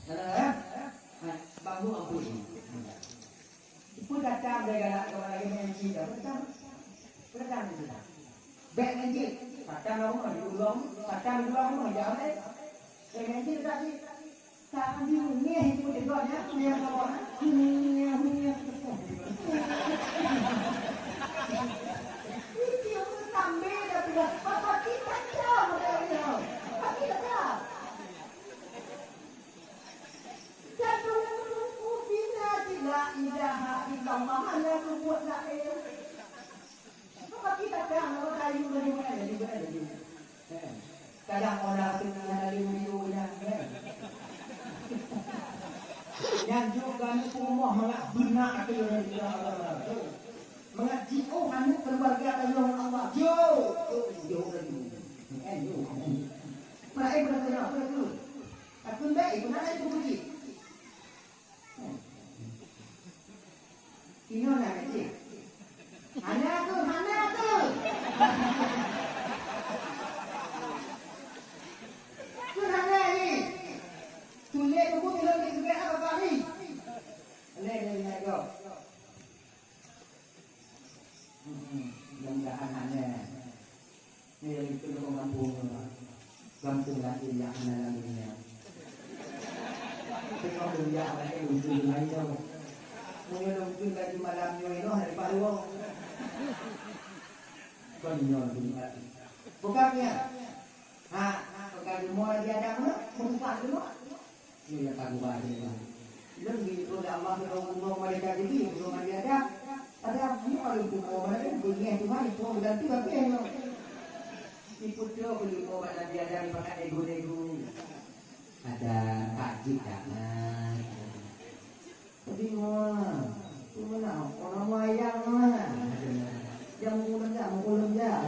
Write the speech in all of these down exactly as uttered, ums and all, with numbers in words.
Halo, eh? Ha, bang bu ampun. Peue datang dari galak keu lagèe nyan cit dah. Peue datang? Peue datang di sini? Bèk nyan cit. Datang lam rumoh, di rumoh, datang di rumoh, jangan, eh. Bèk nyan cit, tak cit. Tak di rumoh, itu di luar, ya. Hunyah, hunyah, hunyah. Itu sambil dah bilang, "Apa kita jam?" Apa kita jam? Dan meunyoe bina cit la ilaha illallah hana peubuet laén. Maka kita kang, maka kayu laju mana, laju mana, laju. Eh, kadang orang tu nak laju video nya, eh. Nyan jok kami ke rumah mangat beuna tu orang dia. Mangat jiôh aneuk keluarga tanyong Allah. Jok, jok, jok laju. Eh, jok. Mana eh, beuna tanyong, beuna tanyong. Aku bèk, ibu nak ibu puji. Inoe na cit. Hana aku, hana aku. Keu hana ni. Tuléh buku tuléh di sebelah apa kami? Lé dari nago. Hmm, mudah-mudahan hana. Nyoe lagèe keu ureueng gampông, gampông laén nyang hana lam dunia. Teungoh lôn jak bak lôn kheun laén nyoe. Meunyoe lôn kheun laju malam nyoe inoe, hai paruwoe. Kon nyoe lôn kheun. Bukan nyan. Ha, bukan rumoh Nabi Adam tu, bukan rumoh. Nyoe nyang ka geuba lé Allah. Lôn geuyue lé Allah keu bumoe malaikat Jibril, bumoe Nabi Adam. Adam, nyoe lôn bumoe malaikat, beungèh Tuhan, Tuhan meuganti bak nyoe. Ipeutrok lôn bumoe Nabi Adam pakat ego-ego. Ada kaji dah, nah. Tapi nyoe, tu mana orang wayang mah. Jangan meuuleueng jak, meuuleueng jak.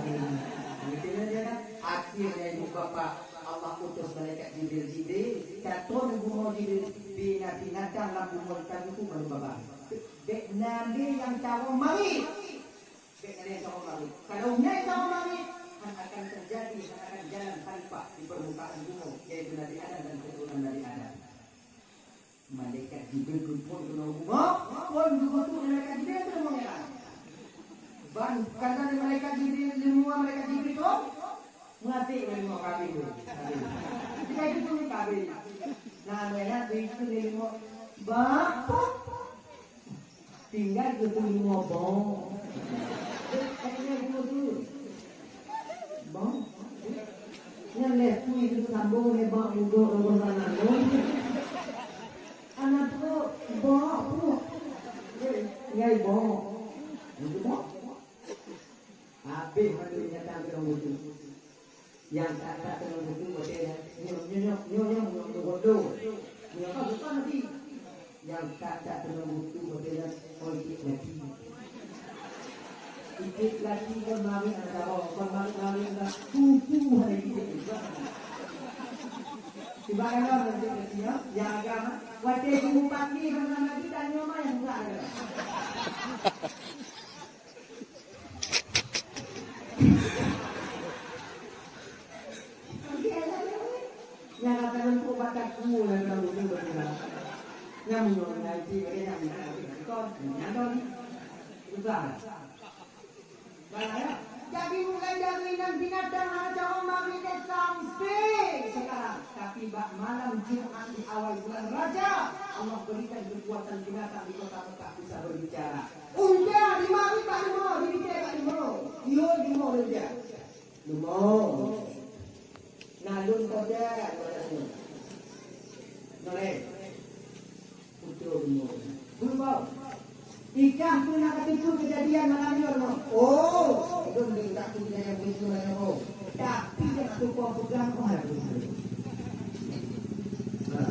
Gitu dia kan. Akhirnya ibu bapa Allah utus malaikat Jibril, Jibril, ka trôn bumoe Jibril, bina binatang lam bumoe ka buku malu baba. Bèk na lé nyang carông marit. Bèk na lé nyang carông marit. Kalau na nyang carông marit, han akan terjadi, han akan jalan khalifah di permukaan bumoe, yaitu Nabi Adam dan keturunan Nabi Adam. Malaikat Jibril geuphon keunoe bumoe, phon geubutuh malaikat Jibril keunoe bumoe nyan. Ban kata lé malaikat Jibril, lé mua malaikat Jibril tu, meuasék lé mua kabéh tu. Kabéh. Jika itu tu kabéh. Nah, malaikat Jibril lé mua, "Bapa, tinggai keu tu lé mua bong." Tinggai keu tu. Bong. Nyan lé kui tu sambung lé bak mudo lé bong sana. Anak tu bok tu. Ngai bok. Itu bok. Habéh mandi nyata kena mutu. Nyang that-that teungoh buku watèe nyan, nyoe, nyoe, nyoe, nyoe, nyoe, nyoe, nyoe, nyoe, nyoe, nyoe, nyoe, nyoe, nyang that-that teungoh buku watèe nyan, oi, cit lagi. Cit lagi kon mari ada oh, kon mari, mari ada kuku ada cit lagi. Cuba kalau nanti kecil, ya agama, watèe guru pagi, bagaimana lagi, dan nyoe mah nyang buka ada. Nyang akan untuk bakat ku, nyang akan untuk bakat. Nyang meunyoe ngaji, nyang meunyoe ngaji, kon, nyang kon. Bukan. Baik, ya. Jadi, mulai dari nan binatang hana carông marit sampai sekarang. Tapi bak malam Jumat di awal bulan Rajab, Allah berikan kekuatan binatang di kota Mekah bisa berbicara. Unta di mari bak leumo, di bidé bak leumo. Yo leumo unta. Leumo. Na lôn kota, kota leumo. Noleh. Beutôi leumo. Beutôi. Ikah pun nak kata tu kejadian malam ni, leumo. Oh, itu mending tak tu kejadian begitu malam ni. Oh. Tapi jangan lupa pegang, oh, ada begitu. Ha.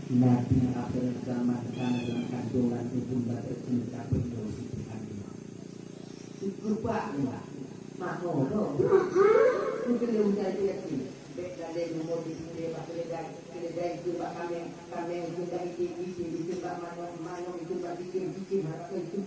Nabi akhir zaman, dalam kandungan ibu bapa cinta penuh. Keupak ni, mako tu. Mungkin dia ucap dia. Lalé lumur di sini bak keledai, keledai itu bak kameng, kameng itu bak item, item itu bak manok, manok itu bak cicém, cicém harap itu